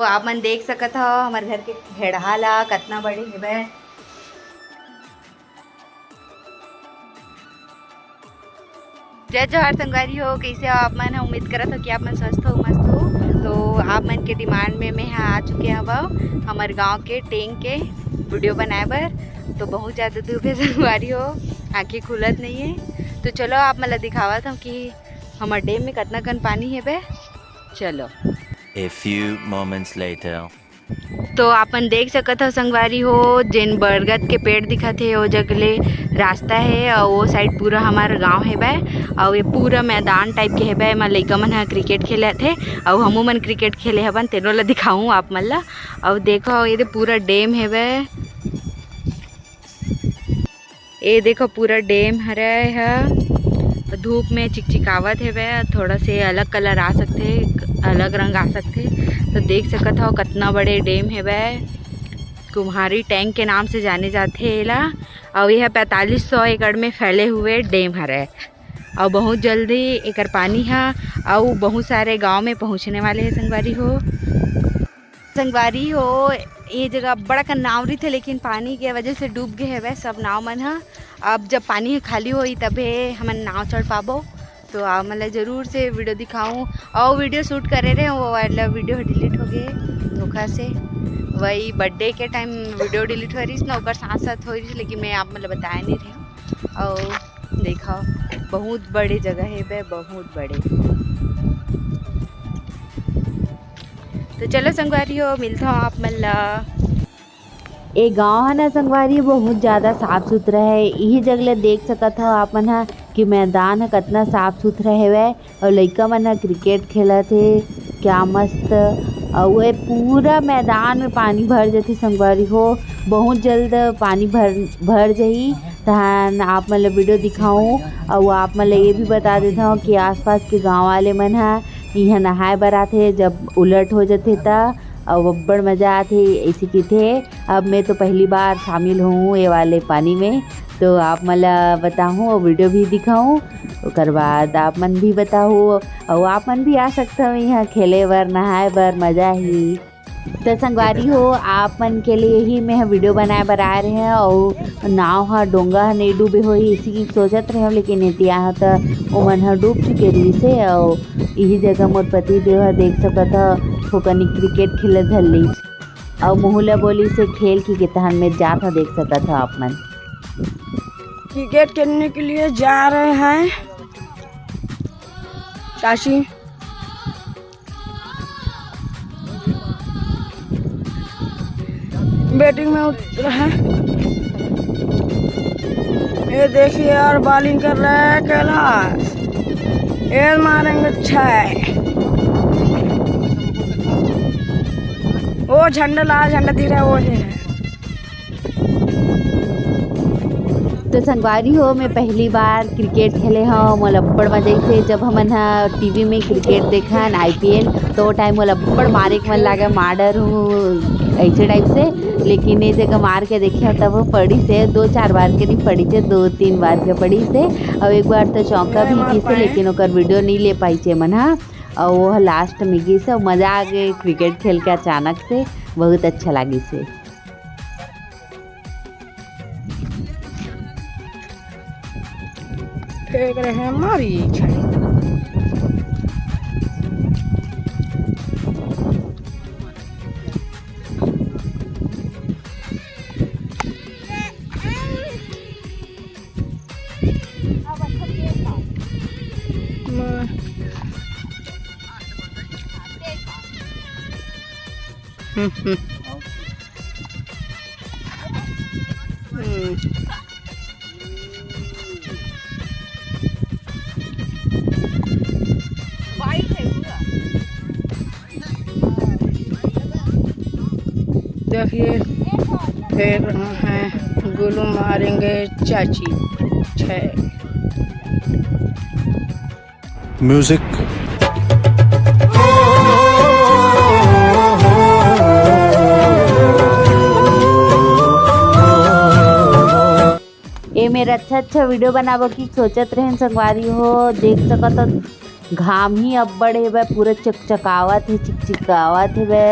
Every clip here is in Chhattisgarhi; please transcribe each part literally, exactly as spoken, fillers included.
आप मन देख सकत हव हमर घर के भेड़हा ला, कतना बड़े हेबे। जय जोहार संगवारी हो, कइसे हो आप मन? उम्मीद करत हो कि आप मन स्वस्थ हो, मस्त हो। तो आप मन के डिमांड में मैं ह आ चुके हवव हमर गांव के टेंग के वीडियो बनाए बर। तो बहुत ज़्यादा धूप हे संगवारी हो, आँखें खुलत नहीं है। तो चलो आप मन ला दिखावत हूँ कि हमर डेम में कतना कन पानी हेबे। चलो। A few moments later. तो आपन देख सकत हव संगवारी हो, जेन बरगद के पेड़ दिखत हे, ओ जग ले रास्ता हे, अउ ओ साइड पूरा हमार गांव हेबे, अउ ये पूरा मैदान टाइप के हेबे। एमा लइका मन ह क्रिकेट खेलत हे, अउ हमू मन क्रिकेट खेले हवन, तेनो ला दिखाऊं आप मन ला। अउ देखो, ये दे पूरा डेम हेबे। ए देखो, पूरा डेम हरे ह, धूप में चिकचिकावत हेवय, थोड़ा से अलग कलर आ सकथे, अलग रंग आ सकथे। तो देख सकत हव, कतना बड़े डेम हेवय, कुम्हारी टैंक के नाम से जाने जाथे एला। अउ यह पैंतालीस सौ एकड़ में फैले हुए डेम हरे, अउ बहुत जल्दी एकर पानी ह अउ बहुत सारे गांव में पहुंचने वाले हे संगवारी हो। संगवारी हो, ये जगह बड़ा कन नाव रहिथे, लेकिन पानी के वजह से डूब गए हवय सब नाव मन ह। अब जब पानी ह खाली होही, तभे हमन नाव चढ़ पाबो। तो आप मन ला जरूर से वीडियो दिखाऊं। अउ वीडियो शूट करे रहे, वो वाला वीडियो डिलीट हो गए धोखा से। वही बर्थडे के टाइम वीडियो डिलीट हो रही ना, ओकर साथ साथ हो रही, लेकिन मैं आप मन ला बताया नहीं रही। अउ देखा, बहुत बड़े जगह हे बे, बहुत बड़े। तो चलो संगवारी हो, मिलता हूँ आप मन ला। ए गांव ह ना संगवारी, बहुत ज्यादा साफ सुथरा हे। इही जगह ले देख सकत हव आप मन ह कि मैदान ह कतना साफ सुथरा हेवय, अउ लइका मन ह क्रिकेट खेलत हे, क्या मस्त। अउ ए पूरा मैदान में पानी भर जथे संगवारी हो, बहुत जल्द पानी भर, भर जही। तहन आप मन ल वीडियो दिखाऊं, अउ आप मन ल ये भी बता देथव कि आसपास के गांव वाले मन ह इहां नहाए बर आथे, जब उलट हो जथे त, अउ अब्बड़ मजा आथे, ऐसे किथे। अब मैं तो पहली बार शामिल हूँ ये वाले पानी में, तो आप मन ल बताहूँ अउ वीडियो भी दिखाऊँ, ओकर बाद आप मन भी बताहू, अउ आप मन भी आ सकथव इहां खेले बर, नहाए बर, मजा ही। तो संगवारी हो, आप मन के लिए ही मैं ह वीडियो बनाए बर आए रहे हंव। अउ नाव ह, डोंगा ह नइ डूबे होही, इसी की सोचत रहे हंव, लेकिन एती आए हंव त ओमन ह डूब चुके रहिस हे। अउ इही जगह मोर पति देव ह, देख सकत ह, ओकनी क्रिकेट खेलत धर लीस। अउ मुहू ल बोलिस हे खेल की, के तहन में जात ह, देख सकत ह आप मन। क्रिकेट खेलने के लिए जा रहे हैं चाची। बैटिंग में उतरा है। ये देखिए यार, बॉलिंग कर रहा है कैलाश। ये मारेंगे छह। वो झंडा, लाल झंडा दिख रहा है, वो है। तो संगवारी हो, मैं पहली बार क्रिकेट खेले हंव, मोला अब्बड़ मजा आइसे। जब हमन ह टीवी में क्रिकेट देखन, आईपीएल, तो वो टाइम मोला अब्बड़ मारे के मन लागे, मार डरहूं, ऐसे टाइप से। लेकिन ये जगह मार के देखे हंव, तब वो पड़िस हे, दो चार बार के नहीं पड़िस हे, दो तीन बार के पड़िस हे। अउ एक बार तो चौका भी गिस हे, लेकिन ओकर वीडियो नहीं ले पाइस हे मन ह। अउ वो लास्ट में गिस हे, मजा आ गए क्रिकेट खेल के अचानक से, बहुत अच्छा लागिस हे। फेंक रहे हैं मारी छड़ी। हम्म, हम्म। हम्म। देखिए, फेंक रहा है, गोलू मारेंगे चाची। छः। म्यूजिक। ए मेर अच्छा अच्छा वीडियो बनाबो की सोचत रहेन संगवारी हो। देख सकत हो, घाम ही अब्बड़ हेबे, पूरा चकचकावत हे, चिकचिकावत हेबे।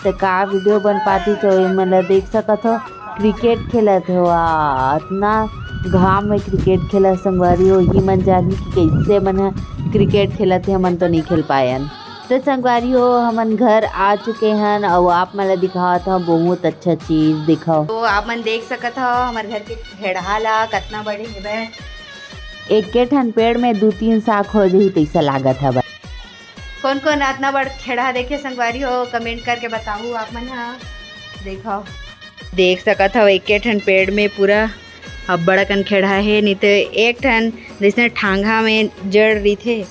त का वीडियो बन पाती, तो ये मन ला देख सकत हो, क्रिकेट खेलत हे। वाह, अतना घाम में क्रिकेट खेलत संगवारी हो, ही मन जानही कि कइसे मन ह क्रिकेट खेलत हे, हमन तो नइ खेल पायन। तो संगवारी हो, हमन घर आ चुके हन, अउ आप मन ला दिखावत हव बहुत अच्छा चीज, देखव। तो आप मन देख सकत हव, हमर घर के खेड़हा ला कतना बड़े हेवय। एके ठन पेड़ में दू तीन साख हो जही, तइसा लागत हवय। कौन कौन अतना बड़ खेड़हा देखे संगवारी हो, कमेंट करके बताहू आप मन ह। देखव, देख सकत हव, एके ठन पेड़ में पूरा अब्बड़ अकन खेड़हा हे, नइ तो एक ठन जइसने ठांगा में जड़ रहिथे।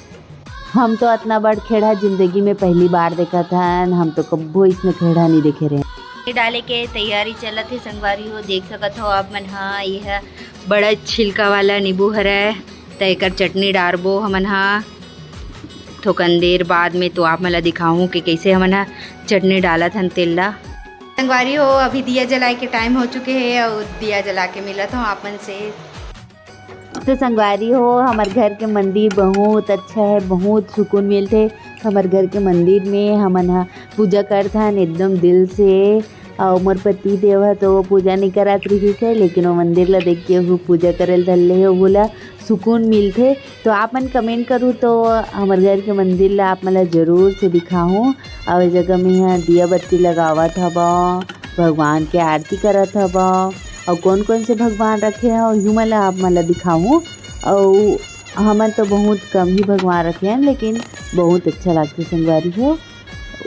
हम तो अतना बड़ खेड़हा जिंदगी में पहली बार देखत हन, हम तो कब्बो इसने खेड़हा नइ देखे रहेन। ये डाले के तैयारी चलत हे संगवारी हो, देख सकत हव आप मन ह, ये ह बड़ा छिलका वाला नींबू हरय, त एकर चटनी डारबो हमन ह। थोकन देर बाद में तो आप मन ला दिखाहूँ कि कइसे हमन ह चटनी डालत हन तेल ला। संगवारी हो, अभी दिया जलाए के टाइम हो चुके हे अउ दिया जला के मिलत हूँ आप मन से। तो संगवारी हो, हमर घर के मंदिर बहुत अच्छा हे, बहुत सुकून मिलथे। हमर घर के मंदिर में हमन ह पूजा करथन एकदम दिल से। अउ मोर पति देव ह तो पूजा नइ करत रिहिस हे, लेकिन वो मंदिर ला देख के वो पूजा करे ल धर ले हे, ओला सुकून मिलथे। तो आप मन कमेंट करू तो हमर घर के मंदिर ला आप मन ला जरूर से दिखाहूँ। अउ ए जगह में ह दिया बत्ती लगावत हवं, भगवान के आरती करत हवं, अउ कौन कौन से भगवान रखे हवं, ओहू मन ला आप मन ला दिखाहूँ। अउ हमन तो बहुत कम ही भगवान रखे हन, लेकिन बहुत अच्छा लागथे संगवारी हो,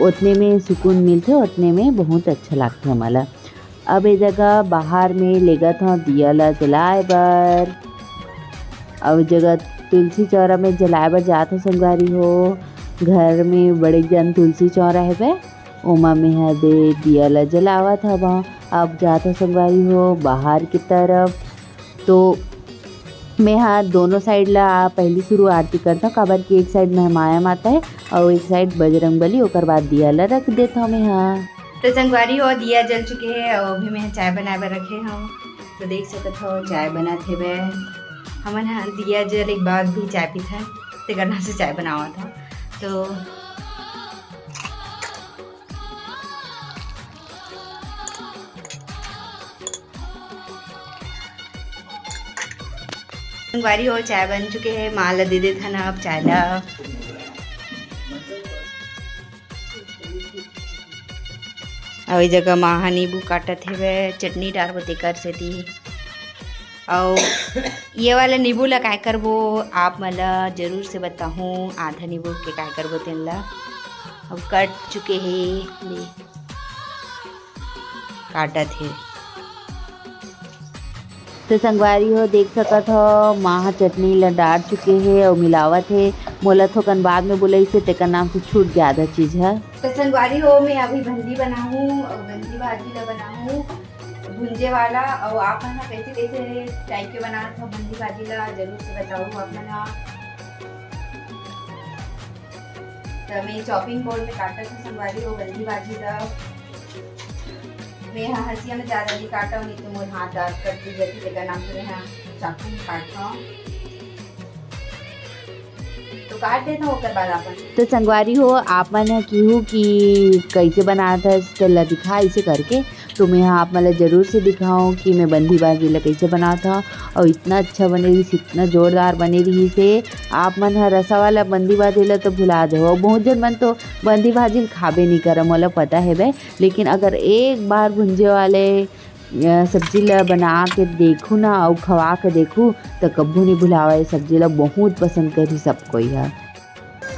ओतने में सुकून मिलथे, ओतने में बहुत अच्छा लागथे हमन ला। अब ए जगह बाहर में लेगत हव दिया ला जलाए बर। अब ए जगह तुलसी चौरा में जलाए बर जात हव संगवारी हो। घर में बड़े जन तुलसी चौरा हेवय, ओमा में ह दे दिया ला जलावत हवं। अब जात हव संगवारी हो बाहर की तरफ। तो मैं हा दोनों साइड ला पहली शुरू आरती करता हूँ, काबर कि एक साइड में माया माता है और एक साइड बजरंग बली, ओकर बाद दिया ला रख देता हूँ मैं हा। तो संगवारी हो, दिया जल चुके हैं और अभी मैं चाय बनाए बर रखे हूँ। तो देख सकत हो चाय बनत हेवय। हमन हा दिया जले के बाद भी चाय पीथन, तेकर नाम से चाय बनावत हूँ। तो संगवारी हो, चाय बन चुके हे, माँ ला दे देथन अब चाय ला। अउ ए जगह माँ ह नींबू काटत हेवय, चटनी डारबो तेकर सेती। अउ ये वाला नींबू ला काय करबो, आप मन ला जरूर से बताहूँ, आधा नींबू के काय करबो तेन ला। अब कट चुके हे, ले काटत हे। तो संगवारी हो, देख सकत हो, माँ ह चटनी ला डार चुके हे अउ मिलावत हे। मोला थोकन बाद में बुलाइस हे, तेकर नाम से छूट गे आधा चीज ह। तो संगवारी हो, मैं अभी भंदी बनाहूँ अउ भंदी भाजी ला बनाहूँ भुंजे वाला। अउ आप मन ह कैसे कैसे टाइप के बनात हो भंदी भाजी ला, जरूर से बताओ आप मन ह। तो मैं चॉपिंग बोर्ड में काटत हूँ संगवारी हो भंदी भाजी ला। मैं हा हंसिया में ज्यादा नहीं काटव, नहीं तो मोर हाथ दर्द करती जाती, तेकर नाम से मैं हा चाकू में काटत हूँ। तो काट देता हूँ, ओकर बाद अपन। तो संगवारी हो, आप मन ह किहू कि कैसे बनात हस, तेला दिखा ऐसे करके। तो मैं हा आप मन ला जरूर से दिखाऊँ कि मैं बंदी भाजी ला कैसे बनात हूँ। और इतना अच्छा बने रहिस, इतना जोरदार बने रहिस हे। आप मन ह रसा वाला बंदी भाजी ला तो भुला देहो। बहुत जन मन तो बंदी भाजी ल खाबे नहीं करय, मोला पता हेबे। लेकिन अगर एक बार भुंजे वाले, अ, सब्जी ला बना के देखू ना अउ खवा के देखू, त कभू नहीं भुलावा। ये सब्जी ला बहुत पसंद करही सब कोई ह।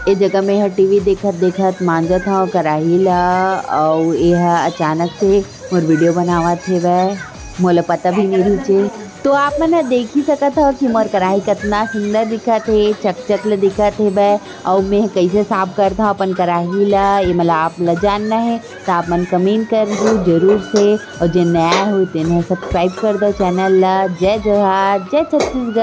ए जगह में ह टीवी देखत देखत मांजत हव कराही ला, अउ ए ह अचानक से मोर वीडियो बनावत हेवय, मोला पता भी नहीं रहिस हे। तो आप मन ह देख ही सकत हव कि मोर कराही कतना सुंदर दिखत हे, चकचक ले दिखत हेवय, अउ मैं ह कइसे साफ करत हव अपन कराही ला, ए मोला आप ला जानना हे, त आप मन कमेंट कर दू जरूर से, अउ जे नया हो तेन ह सब्सक्राइब कर दो चैनल ला। जय जोहार, जय छत्तीसगढ़।